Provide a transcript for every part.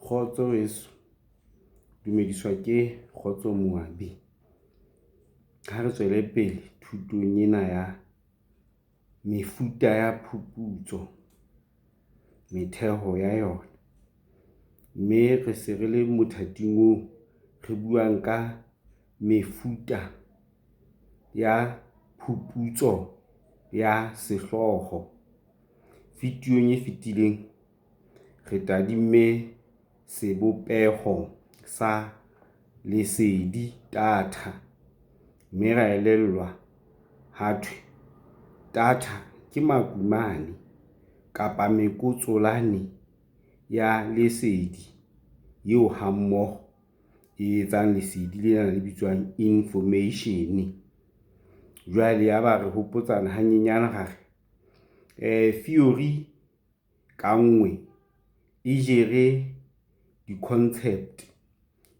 Kgotso weso, dumediswa ke Kgotso Moabi. Ha re tswele pele thutong ena ya mefuta ya phuputso, metheo ya yona. Mme re se re le mothating oo re buang ka mefuta ya phuputso ya sehlooho. Videong e fetileng re tadimme sebopeho sa lesedi, data, mme ra elellwa ha thwe data ke makumane kapa mekotsolane ya lesedi eo hammoho e etsang lesedi lena le bitswang information. Jwale yaba re hopotsana hanyenyane ra re theory ka nngwe e jere di-concept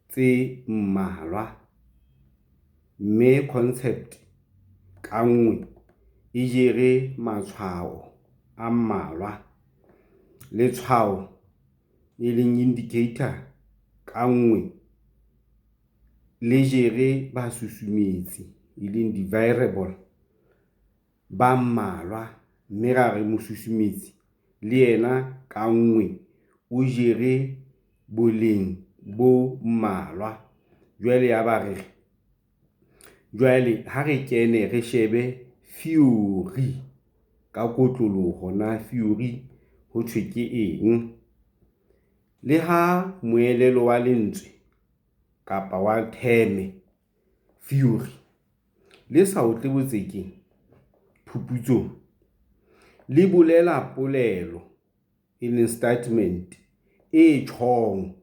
tse mmalwa, mme concept ka nngwe e jere matshwao a mmalwa. Letshwao e leng indicator ka nngwe le jere basusumetsi, e leng di-variable ba mmalwa, mme ra re mosusumetsi le yena ka nngwe o jere boleng bo mmalwa. Jwale yaba re re, jwale ha re kene re shebe theory ka kotloloho na theory ho thwe ke eng. Le ha moelelo wa lentswe kapa wa theme theory le sa otle botsekeng phuputsong, le bolela polelo, e leng statement, e tjhong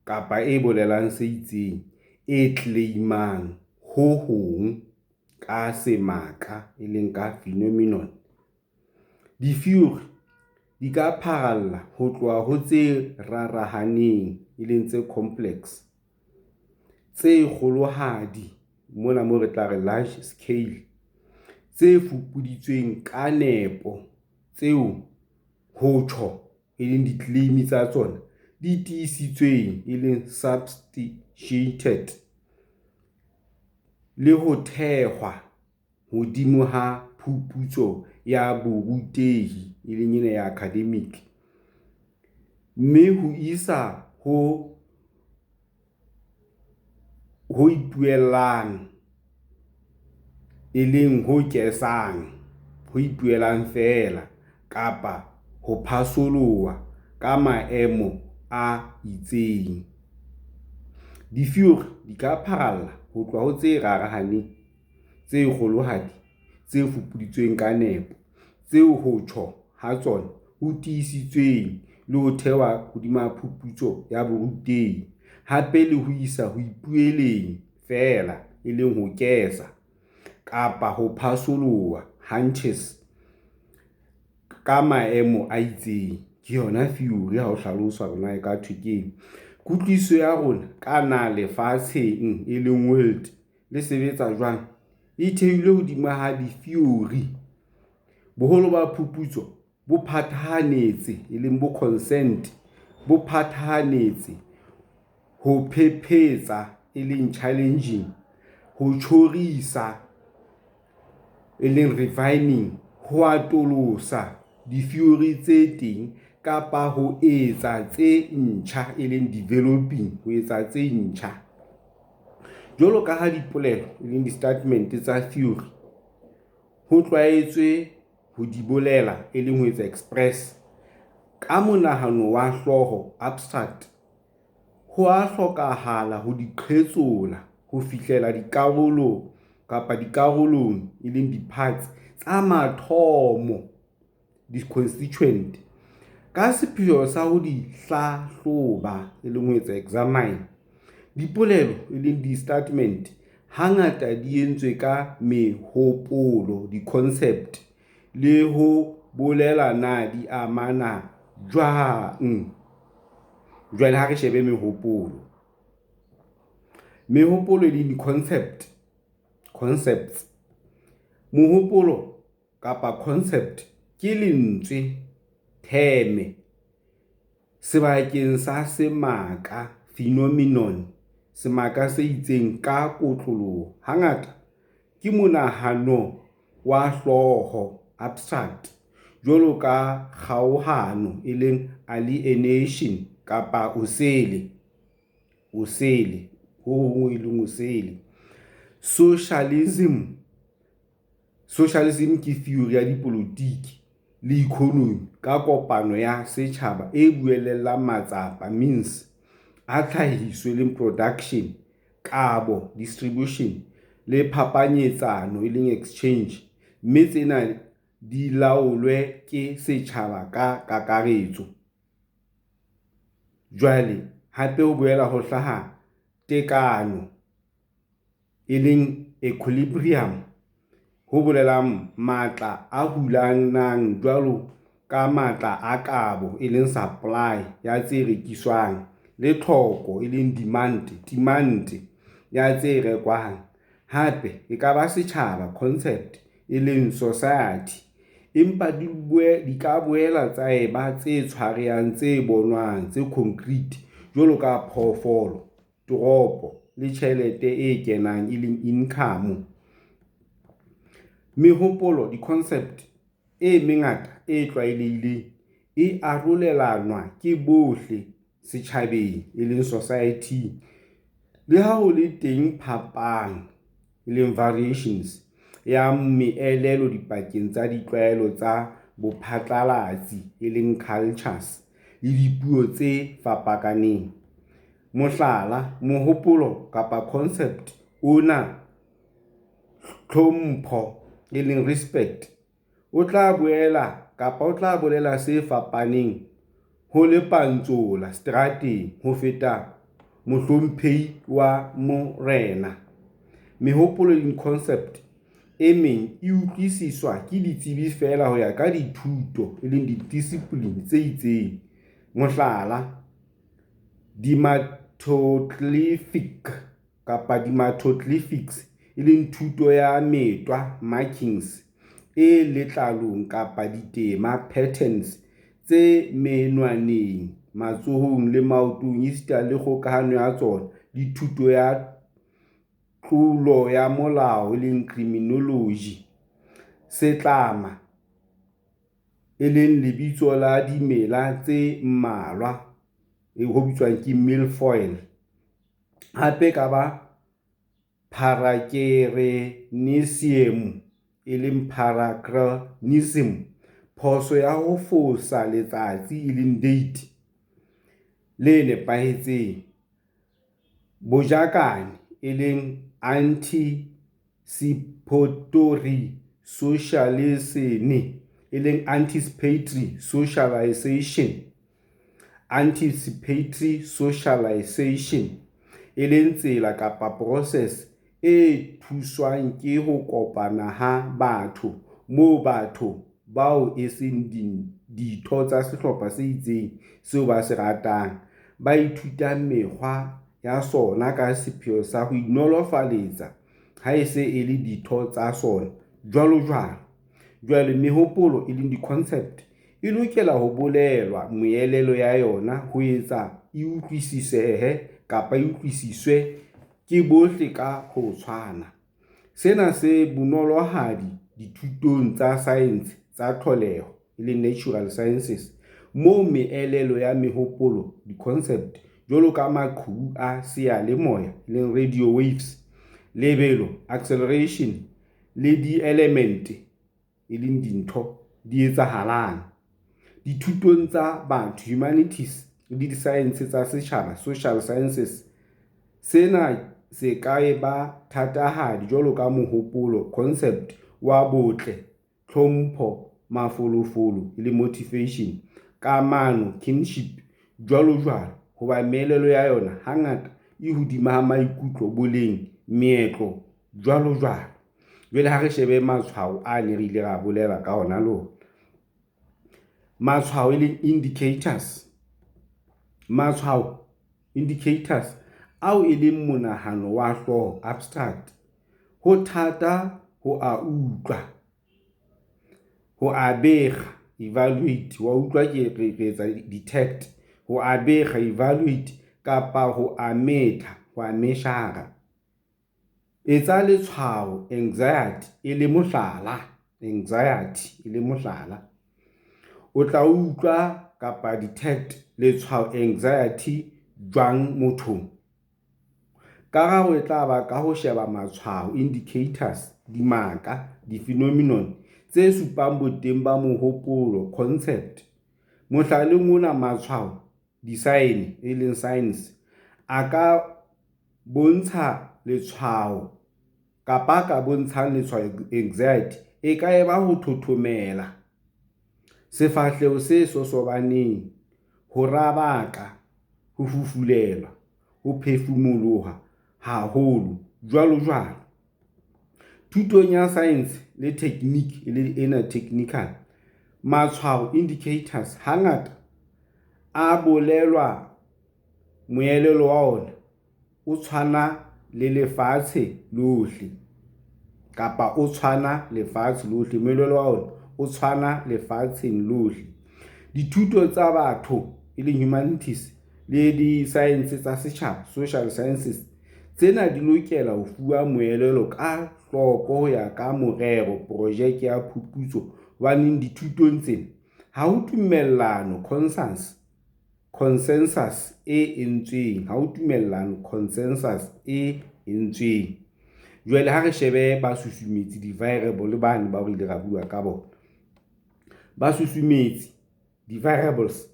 kapa e bolelang se itseng, e claim-ang ho hong ka semaka, e leng ka phenomenon. Ditheory di ka pharalla ho tloha ho tse rarahaneng, e leng tse complex, tse kgolohadi, mona moo re tla re large scale, tse fupuditsweng ka nepo, tseo ho tjho, e leng di-claim tsa tsona, di tiisitsweng, e leng substantiated, le ho thehwa hodima phuputso ya borutehi, e leng ena ya academic, mme ho isa ho ho ipuellang, e leng ho guess-ang, ho ipuellang feela kapa ho phasoloha ka maemo a itseng. Ditheory di ka pharalla ho tloha ho tse rarahaneng, tse kgolohadi, tse fupuditsweng ka nepo, tseo ho tjho ha tsona ho tiisitsweng le ho thehwa hodima phuputso ya borutehi, hape le ho isa ho ipuelleng feela, e leng ho guess-a, kapa ho phasoloha, hunches, ka maemo a itseng. Ke yona theory ha ho hlaloswa hore na e ka thwe keng. Kutlwisiso ya rona ka na lefatsheng, e leng world, le sebetsa jwang, e thehilwe hodima ditheory. Boholo ba phuputso bo phathahanetse, e leng bo concerned, bo phathahanetse ho phephetsa, e leng challenging, ho tjhorisa, e leng refining, ho atolosa ditheory tse teng kapa ho etsa tse ntjha, e leng developing, ho etsa tse ntjha. Jwalo ka ha dipolelo, e leng di-statement tsa theory, ho tlwaetswe ho di bolela, e leng ho etsa express, ka monahano wa hlooho, abstract, ho a hlokahala ho di qhetsola ho fihlela dikarolong kapa dikarolong, e leng di-parts, tsa mathomo, di-constituent, ka sepheo sa ho di hlahloba, e leng ho etsa examine. Dipolelo, e leng di-statement, hangata di entswe ka mehopolo, di-concept, le ho bolela na di amana jwang. Jwale ha re shebe mehopolo. Mehopolo e leng di-concept, concepts. Mohopolo kapa concept ke lentswe, theme. Sebakeng sa semaka, phenomenon, semaka se itseng ka kotloloho, hangata ke monahano wa hlooho, abstract, jwalo ka kgaohano, alienation, kapa osele. Socialism ke theory ya dipolotiki le economy ka kopano ya setjhaba e buellang matsapa, means, a tlhahiso, production, kabo, distribution, le phapanyetsano, exchange, mme tsena di laolwe ke setjhaba ka kakaretso. Jwale hape ho boela ho hlaha tekano, e leng equilibrium, ho bolelang matla a hulanang jwalo ka matla a kabo, supply, ya tse rekiswang, le tlhoko, demand, ya tse rekwang. Hape e ka ba setjhaba concept, e leng society, empa di ka boela tsa eba tse tshwarehang, tse bonwang, concrete, jwalo ka phoofolo, toropo le tjhelete e kenang, income. Mehopolo, concepts, e mengata e tlwaelehileng e arolelanwa ke bohle setjhabeng, society, le ha ho le teng phapang, variations, ya meelelo dipakeng tsa ditlwaelo tsa bophatlalatsi, cultures, le dipuo tse fapaneng. Mohlala, mohopolo concept ona, tlhompho, respect, o tla bolela se fapaneng ho lepantsola seterateng ho feta mohlomphehi wa morena. Mehopolo, concepts, e meng e utlwisiswa ke ditsebi feela ho ya ka dithuto, disciplines, tse itseng. Mohlala, dermatoglyphics, e leng thuto ya metwa, markings, e letlalong kapa ditema, patterns, tse menwaneng, matsohong le maotong esita le kgokahano ya tsona le thuto ya tlolo ya molao, criminology. Setlama, e leng lebitso la dimela tse mmalwa, ho bitswang ke milfoil, hape e ka ba Parakerenisiemo, e leng paragyrninism, phoso ya ho fosa letsatsi, date, le nepahetseng. Bojakane, e leng antisipatory socialism, e leng anticipatory socialisation, e leng tsela kapa process e thuswang ke ho kopana ha batho moo batho bao eseng ditho tsa sehlopha se itseng seo ba se ratang, ba ithutang mekgwa ya sona ka sepheo sa ho inolofaletsa ha e se e le ditho tsa sona, jwalojwalo. Jwale mehopolo, e leng di-concept, e lokela ho bolelwa meelelo ya yona ho etsa e utlwisisehe kapa e utlwisiswe ke bohle ka ho tshwana. Sena se bonolohadi dithutong tsa saense tsa tlholeho, natural sciences, moo meelelo ya mehopolo, concepts, jwalo ka maqhubu a seyalemoya, radio waves, lebelo, acceleration, le dielemente, dintho, di etsahalang. Dithutong tsa batho, humanities, le disaense tsa setjhaba, social sciences, sena se ka eba thatahadi jwalo ka mohopolo, concept, wa botle, tlhompho, mafolofolo, motivation, kamano, kinship, jwalojwalo hoba meelelo ya yona hangata e hodima maikutlo, boleng, meetlo, jwalojwalo. Jwale ha re shebe matshwao a ne re ile ra bolela ka ona le ona. Matshwao e leng indicators. Matshwao, indicators, ao e leng monahano wa hlooho, abstract, ho thata ho a utlwa, ho a bega, evaluate, wa utlwa ke re etsa detect. ho a bekga, evaluate, kapa ho a metha, measure. Etsa letshwao anxiety e le mohlala. O tla utlwa kapa detect letshwao anxiety jwang mothong? Karabo e tla ba ka ho sheba matshwao, indicators, dimaka, di-phenomenon, tse supang boteng ba mohopolo, concept. Mohlaleng ona matshwao, disaene, signs, a ka bontshang letshwao anxiety e ka eba ho thothomela, sefahleho se sosobaneng, ho rabaka, ho fufulelwa, ho phefumoloha haholo, jwalojwalo. Thutong ya saense le tekgniki, technical, matshwao, indicators, hangata a bolelwa moelelo wa ona o tshwana lefatshe lohle. Dithuto tsa batho, humanities, le disaense tsa setjhaba, social sciences, tsena di lokela ho fuwa moelelo ka hloko ho ya ka morero, projeke, ya phuputso hobane dithutong tsena ha ho tumellano, consensus, e entsweng. Jwale ha re shebe basusumetsi di-variable bane bao re ile ra bua ka bona. Basusumetsi, di-variables,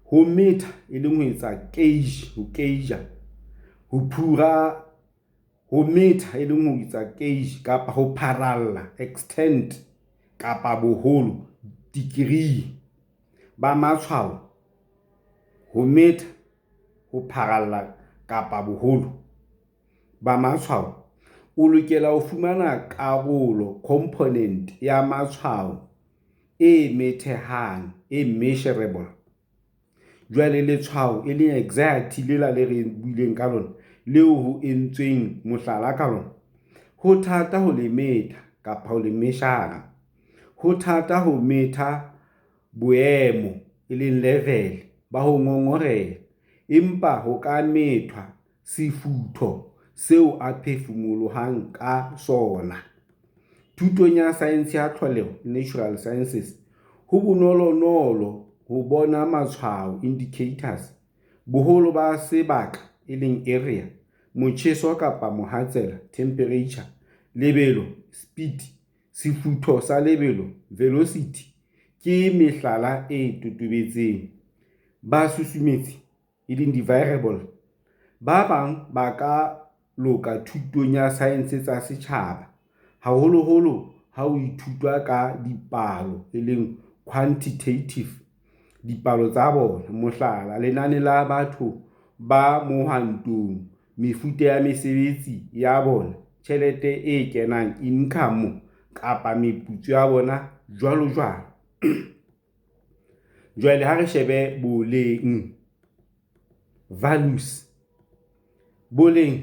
ho metha, e leng ho etsa gauge, ho gauger, ho phura, ho metha, e leng ho etsa gauge kapa ho pharalla, extent, kapa boholo, degree, ba matshwao ho metha, ho pharalla kapa boholo ba matshwao, o lokela ho fumana karolo, component, ya matshwao e methehang, e measurable. Jwale letshwao, e leng anxiety lela le re buileng ka lona, leo ho entsweng mohlala ka lona, ho thata ho le metha kapa ho le measure. Ho thata ho metha boemo, e leng level, ba ho ngongoreha, empa ho ka methwa sefutho seo a phefumolohang ka sona. Thutong ya saense ya tlholeho, natural sciences, ho bonolonolo ho bona matshwao, indicators. Boholo ba sebaka, e leng area, motjheso kapa mohatsela, temperature, lebelo, speed, sefutho sa lebelo, velocity, ke mehlala e totobetseng. Basusumetsi, di-variable, ba bang ba ka loka thutong ya saense tsa setjhaba, haholoholo ha ho ithutwa ka dipalo, quantitative, dipalo tsa bona, mohlala, lenane la batho ba mohwantong, mefuta ya mesebetsi ya bona, tjhelete e kenang, income, kapa meputso ya bona, jwalojwalo. Jwale ha re shebe boleng, values. Boleng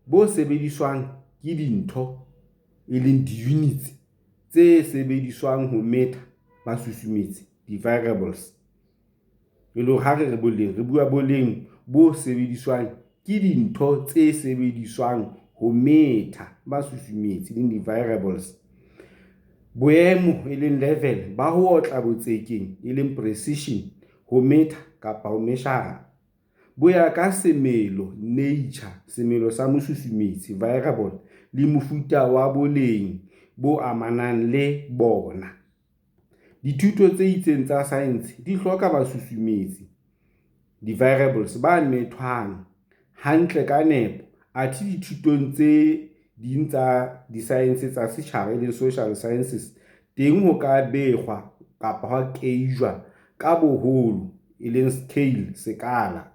bo sebediswang ke dintho, e leng di-units tse sebediswang ho metha basusumetsi, di-variables. E le hore ha re re boleng, re bua boleng bo sebediswang ke dintho tse sebediswang ho metha basusumetsi, leng di-variables. Boemo, e leng level, ba ho otla botsekeng, e leng precision, ho metha kapa ho measure, bo ya ka semelo, nature, semelo sa mosusumetsi, variable, le mofuta wa boleng bo amanang le bona. Dithuto tse itseng tsa saense di hloka basusumetsi, di-variables, ba methwang hantle ka nepo, athe dithutong tse ding tsa disaense tsa setjhaba, social sciences, teng ho ka bekgwa kapa ha keijwa ka boholo, e leng scale, sekala,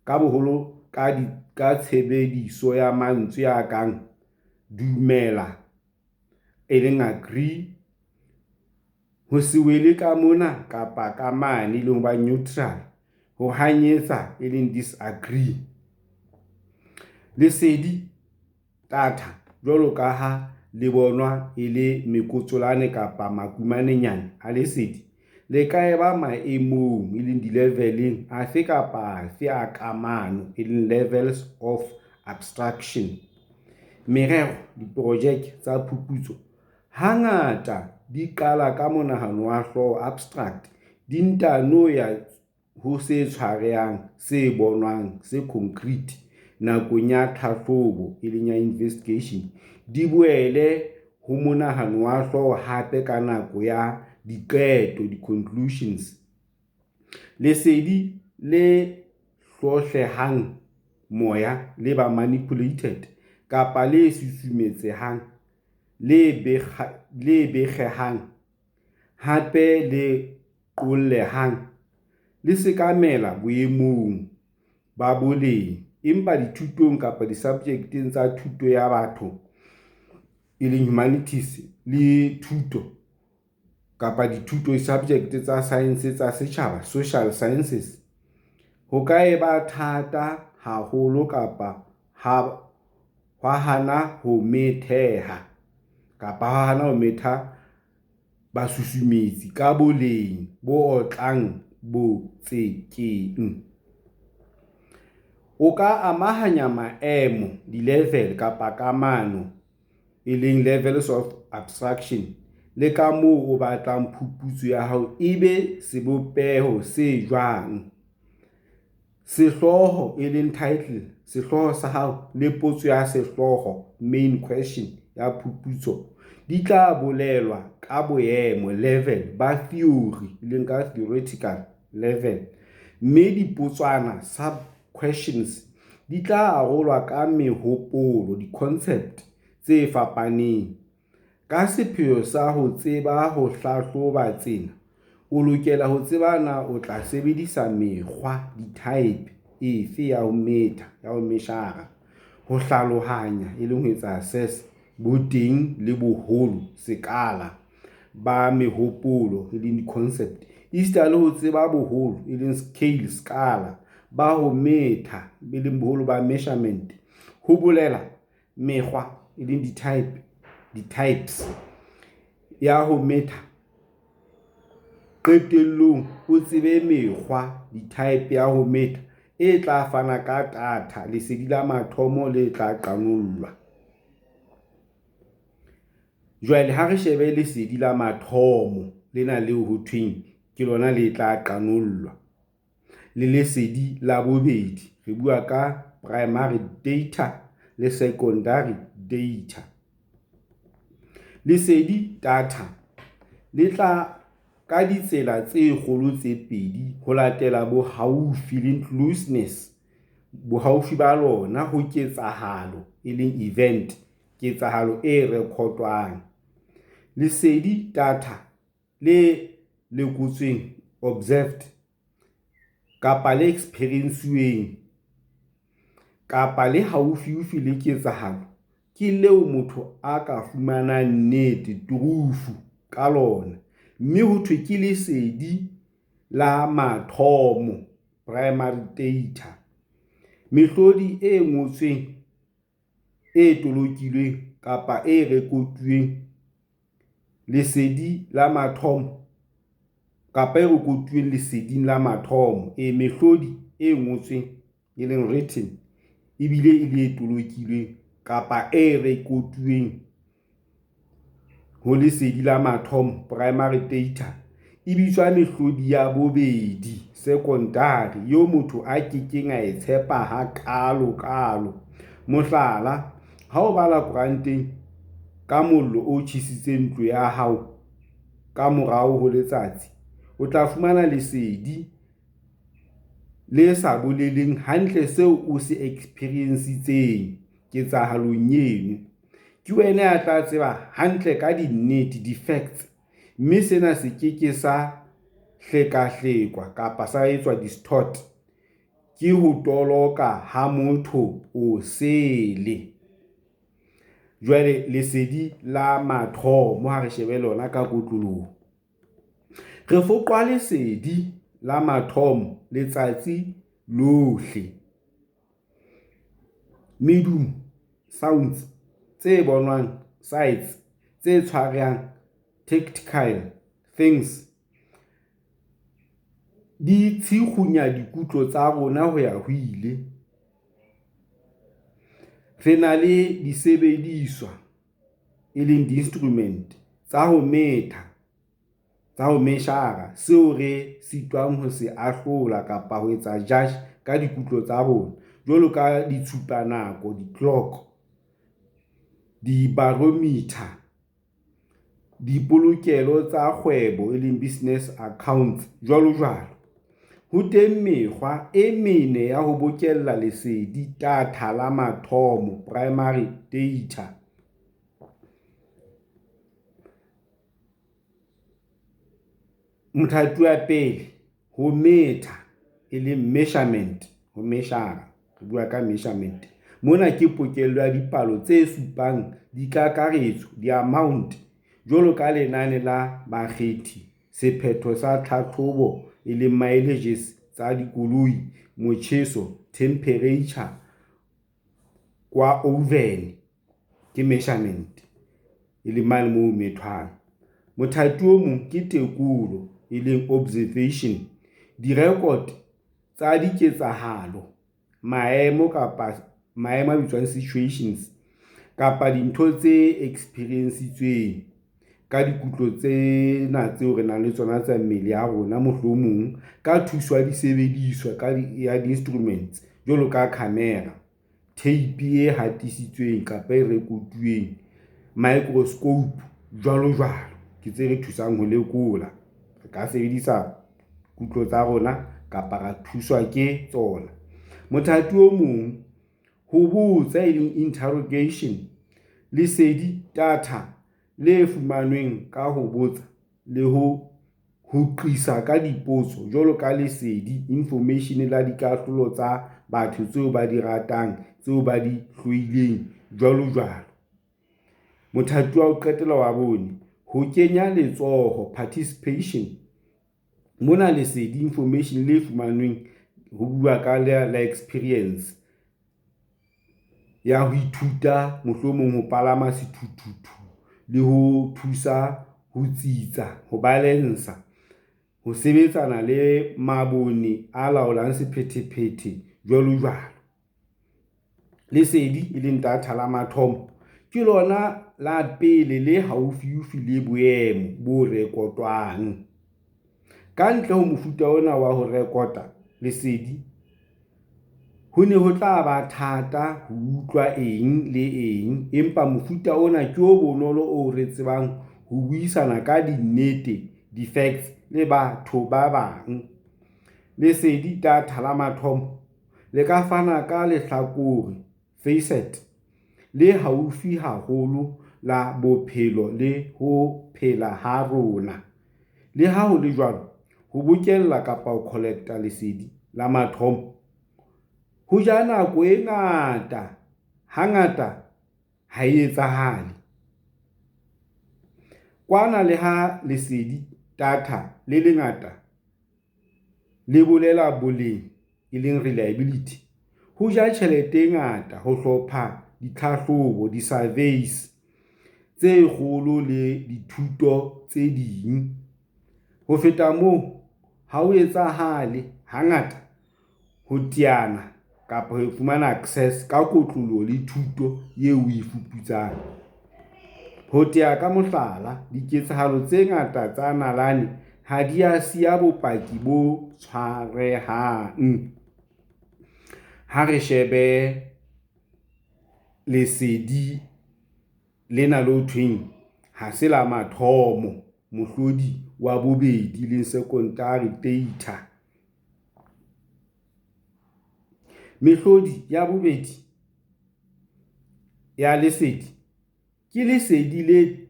ka boholo ka tshebediso ya mantswe a kang dumela, e leng agree, ho se wele ka mona kapa ka mane, e leng ho ba neutral, ho hanyetsa, e leng disagree. Lesedi, data, jwalo ka ha le bonwa e le mekotsolana kapa makumanenyana a lesedi. Le ka eba maemong, e leng dileveleng, afe kapa afe a kamano, e leng levels of abstraction. Merero, diprojeke, tsa phuputso hangata di qala ka monahano wa hlooho, abstract, di ntano ya ho se tshwarehang, se bonwang, se concrete, nakong ya tlhahlobo, e leng investigation, di boele ho monahano wa hlooho hape ka nako ya diqeto, conclusions. Lesedi le hlohlehang moya, le manipulated, kapa le susumetsehang, le bekgehang, hape le qollehang, le sekamela boemong ba boleng, empa dithutong kapa disubjekteng tsa thuto ya batho, e leng humanities, le thuto kapa dithuto, disubject, tsa saense tsa setjhaba, social sciences, ho ka eba thata haholo kapa hwa hana ho metheha kapa ha hana ho metha basusumetsi ka boleng bo otlang botsekeng. O ka amahanya maemo, di-level, kapa kamano, e leng levels of abstraction, le ka moo o batlang phuputso ya hao e be sebopeho se jwang. Sehlooho, e leng title, sehlooho sa hao le potso ya sehlooho, main question, ya phuputso, di tla bolelwa ka boemo, level, ba theori, e leng theoretical level, mme dipotswana, sub-questions, di tla arolwa ka mehopolo, di-concepts, tse fapaneng. Ka sepheo sa ho tseba ho hlahloba tsena, o lokela ho tseba na o tla sebedisa mekgwa, di-type, efe ya ho metha, ya ho measure, ho hlalohanya, e leng ho etsa assess, boteng le boholo, sekala, ba mehopolo, e leng di-concept, esita le ho tseba boholo, e leng scale, skala, ba ho metha, e leng boholo ba measurement, ho bolela mekgwa, e leng di-type, di-types, ya ho metha. Qetellong o tsebe mekgwa, di-type, ya ho metha e tla fana ka datha, lesedi la mathomo, le tla qanollwa. Jwale ha re shebe lesedi la mathomo lena leo ho thweng ke lona le tla qanollwa le lesedi la bobedi. Re bua ka primary data le secondary data. Lesedi, data, le tla ka ditsela tse kgolo tse pedi ho latela bohaufi, e leng closeness, bohaufi ba lona ho ketsahalo, e leng event, ketsahalo e rekotwang. Lesedi, data, le lekotsweng, observed, kapa le eksperiensuweng, kapa le haufiufi le ketsahalo, ke leo motho a ka fumanang nnete, truth, ka lona, mme ho thwe ke lesedi la mathomo, primary data. Mehlodi e ngotsweng, e tolokilweng kapa e rekotuweng lesedi la mathomo kapa e rekotuweng leseding la mathomo. E, mehlodi e ngotsweng, e leng written, ebile e le e tolokilweng kapa e rekotuweng ho lesedi la mathomo, primary data, e bitswa mehlodi ya bobedi, secondary, eo motho a ke keng a e tshepa hakaalokaalo. Mohlala, ha o bala koranteng ka mollo o tjhesitseng ntlo ya hao ka morao ho letsatsi, o tla fumana lesedi le sa boleleng hantle seo o se eksperiensitseng ketsahalong eno. Ke wena ya tla tseba hantle ka dinnete, di-facts, mme sena se ke ke sa hlekahlekwa kapa sa etswa distort ke ho toloka ha motho osele. Jwale lesedi la mathomo ha re shebe lona ka kotloloho. Re foqwa lesedi la mathomo letsatsi lohle. Medumo, sounds, tse bonwang, sights, tse tshwarehang, tactile things. Di tshikgunya dikutlo tsa rona ho-ya-ho-ile. Re na le disebediswa, e leng di-instrument, tsa ho metha, tsa ho meshara, seo re sitwang ho se ahlola kapa ho etsa judge ka dikutlo tsa rona, jwalo ka ditshupanako, di-clock, di-barometer, dipolokelo tsa kgwebo, e leng business accounts, jwalojwalo. Ho teng mekgwa e mene ya ho bokella lesedi data la mathomo, primary data. Mothati wa pele, ho metha, e leng measurement, ho meshara, re bua ka measurement. Mona ke pokello ya dipalo tse supang dikakaretso, di-amount, jwalo ka lenane la bakgethi, sephetho sa tlhahlobo, e leng mileages tsa dikoloi, motjheso, temperature, wa oven, ke measurement, e leng mane moo ho methwang. Mothati o mong ke tekolo, e leng observation, direkoto tsa diketsahalo, maemo a bitswang situations, kapa dintho tse experience-itsweng ka dikutlo tsena tseo re nang le tsona tsa mmele ya rona, mohlomong ka thuso ya disebediswa ka ya di-instruments jwalo ka camera, tape e hatisitsweng kapa e rekotuweng, microscope jwalo jwalo. Ke tse re thusang ho lekola. Re ka sebedisa kutlo tsa rona kapa ra thuswa ke tsona. Mothati o mong, ho botsa, e leng interrogation, lesedi data le fumanweng ka ho botsa le ho hoqisa ka dipotso jwalo ka lesedi information la dikahlolo tsa batho tseo ba di ratang, tseo ba di hloileng, jwalojwalo. Mothati wa ho qetela wa bone, ho kenya letsoho, participation, mona lesedi information le fumanweng ho bua ka la experience ya ho ithuta, mohlomong ho palama sethuthuthu le ho thusa ho tsitsa, ho balance-a, ho sebetsana le mabone a laolang sephethephethe, jwalojwalo. Lesedi, e leng data la mathomo, ke lona la pele le haufiufi le boemo bo rekotwang. Ka ntle ho mofuta ona wa ho rekota lesedi, ho ne ho tla ba thata ho utlwa eng le eng, empa mofuta ona ke o bonolo oo re tsebang ho buisana ka dinnete, di-facts, le batho ba bang. Lesedi data la mathomo le ka fana ka lehlakore, facet, le haufi haholo la bophelo le ho phela ha rona. Le ha ho le jwalo, ho bokella kapa ho collect-a lesedi la mathomo ho ja nako e ngata, hangata ha e etsahale. Kwana le ha lesedi data le lengata le bolela boleng, e leng reliability, ho ja tjhelete e ngata ho hlopha ditlhahlobo, di-surveys, tse kgolo le dithuto tse ding. Ho feta moo, ha ho etsahale hangata ho teana kapa ho fumana access ka kotloloho le thuto eo oe fuputsang. Ho tea ka mohlala, diketsahalo tse ngata tsa nalane ha di a siya bopaki bo tshwarehang. Ha re shebe lesedi lena le ho thweng ha se la mathomo, mohlodi wa bobedi, leng secondary data. Mehlodi ya bobedi ya lesedi ke lesedi le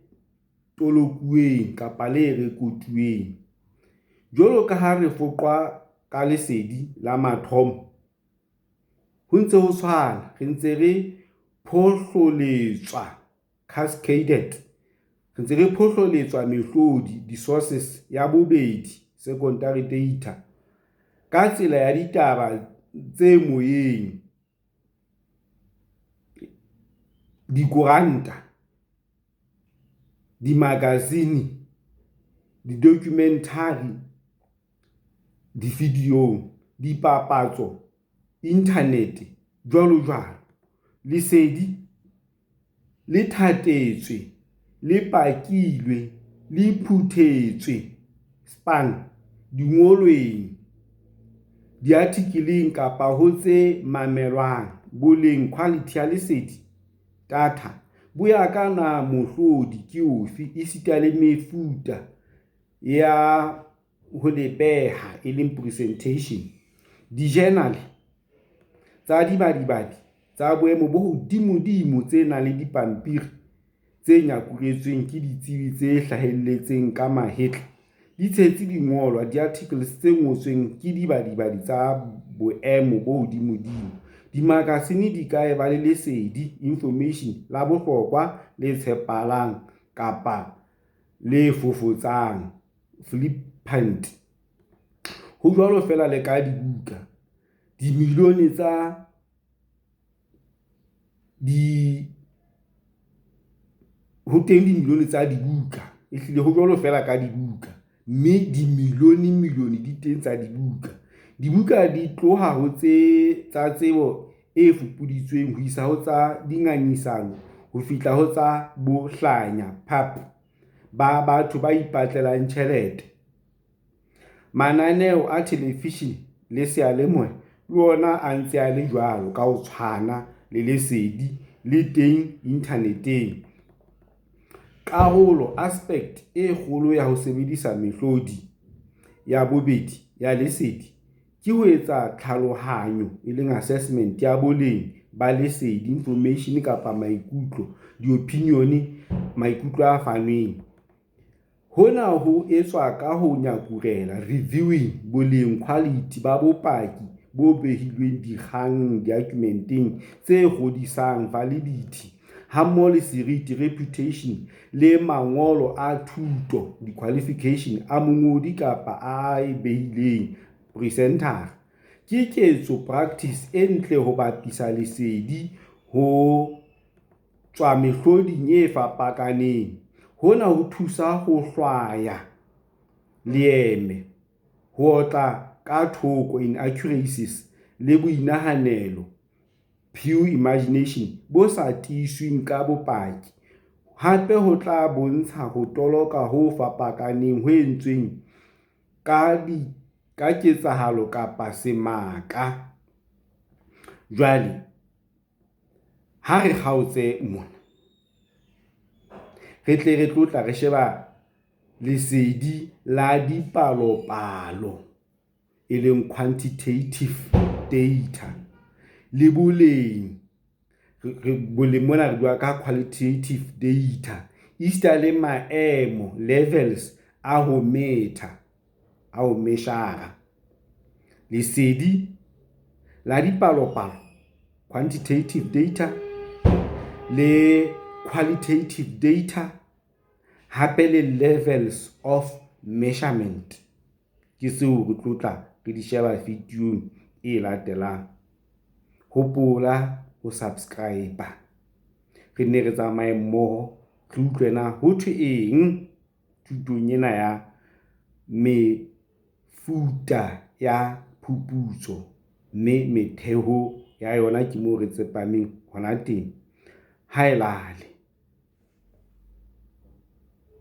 tolokuweng kapa le rekotuweng. Jwalo ka ha re foqwa ka lesedi la mathomo, ho ntse ho tshwana, re ntse re phohloletswa, cascaded, re ntse re phohloletswa mehlodi, di-sources, ya bobedi, secondary data, ka tsela ya ditaba tse moyeng, dikoranta, dimakasine, didokumenthari. divideong, dipapatso, inthanete, jwalojwalo. Lesedi le thatetswe, le pakilwe, le phuthetswe, spun, dingolweng, diartikeleng kapa ho tse mamelwang. Boleng, quality, ba lesedi, data, bo ya ka na mohlodi ke ofe esita le mefuta ya ho le beha, presentation. Dijenale tsa dibadibadi tsa boemo bo hodimodimo tse nang le dipampiri tse nyakuretsweng ke ditsebi tse hlahelletseng ka mahetla di tshetse dingolwa, diarticles, tse ngotsweng ke dibadibadi tsa boemo bo hodimodimo. Dimakasine di ka eba le lesedi, information, la bohlokwa, le tshepahalang kapa le fofotsang, flippant. Ho jwalo feela le ka dibuka. Ho teng dimilione tsa dibuka, ehlile ho jwalo feela ka dibuka, mme dimilionemilione di teng tsa dibuka. Dibuka di tloha ho tsa tsebo e fupuditsweng ho isa ho tsa dingangisano ho fihla ho tsa bohlanya, pulp, ba batho ba ipatlelang tjhelete. Mananeo a television le seyalemoya le ona a ntse a le jwalo ka ho tshwana le lesedi le teng inthaneteng. Karolo, aspect, e kgolo ya ho sebedisa mehlodi ya bobedi ya lesedi ke ho etsa tlhalohanyo, assessment, ya boleng ba lesedi, information, kapa maikutlo, diopinion, a fanweng. Hona ho etswa ka ho nyakurela, reviewing, boleng, quality, ba bopaki bo behilweng dikganng, diargumenteng, tse kgodisang, validity, hammoho le seriti, reputation, le mangolo a thuto, qualification, a mongodi kapa ya e behileng, presentara. Ke ketso, practice, e ntle ho bapisa lesedi ho tswa mehloding e fapakaneng. Hona ho thusa ho hlwaya leeme, ho otla ka thoko, inaccuracies, le boinahanelo, pure imagination, bo sa tiisweng ka bopaki. Hape ho tla bontsha ho toloka ho fapakaneng ho entsweng ka ketsahalo kapa semaka. Jwale ha re kgaotse mona, re tle re tlo tla re sheba lesedi la dipalopalo, e leng quantitative data, le boleng, boleng mona re bua ka qualitative data, esita le maemo, levels, a ho metha, a ho measure. Lesedi la dipalopalo, quantitative data, le qualitative data, hape le levels of measurement. Ke seo re tlo tla re di sheba videong e latelang. Hopola ho subscribe. Re nne re tsamaye mmoho, re utlwe na ho thwe eng thutong ena ya mefuta ya phuputso, mme metheo ya yona ke moo re tsepameng hona teng. Haelale!